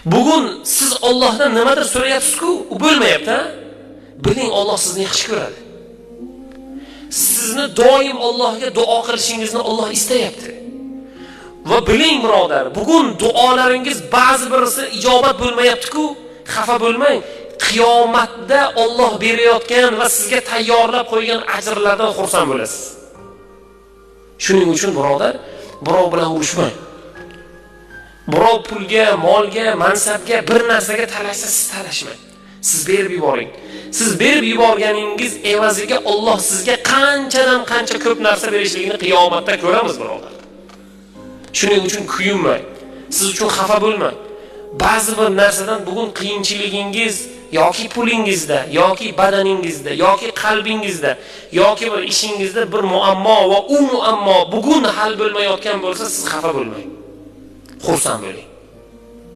Bugun siz Allohdan nimadir so'rayapsiz-ku, u bo'lmayapti, ha? Biling, Alloh sizni yaxshi ko'radi. Sizni doim Allohga duo qilishingizni Alloh istayapti. Va biling birodar, bugun duolaringiz ba'zi birisi ijobat bo'lmayapti-ku, xafa bo'lmang. Qiyomatda Alloh berayotgan va sizga tayyorlab qo'ygan ajrlardan xursand bo'lasiz. Shuning uchun birodar, birov bilan urushmang. Birov pulga, molga, mansabga, bir narsaga talashsa, siz talashmang. Siz berib yuboring. Siz berib yuborganingiz evaziga Alloh sizga qanchadan qancha ko'p narsa berishligini qiyomatda ko'ramiz birodar. Shuning uchun kuyinmang. Siz uchun xafa bo'lmang. Ba'zi bir narsadan bugun qiyinchiligingiz yoki pulingizda, yoki badaningizda, yoki qalbingizda, yoki bir ishingizda bir muammo va u muammo bugun hal bo'lmayotgan bo'lsa, siz xafa bo'lmang. Xursand bo'ling.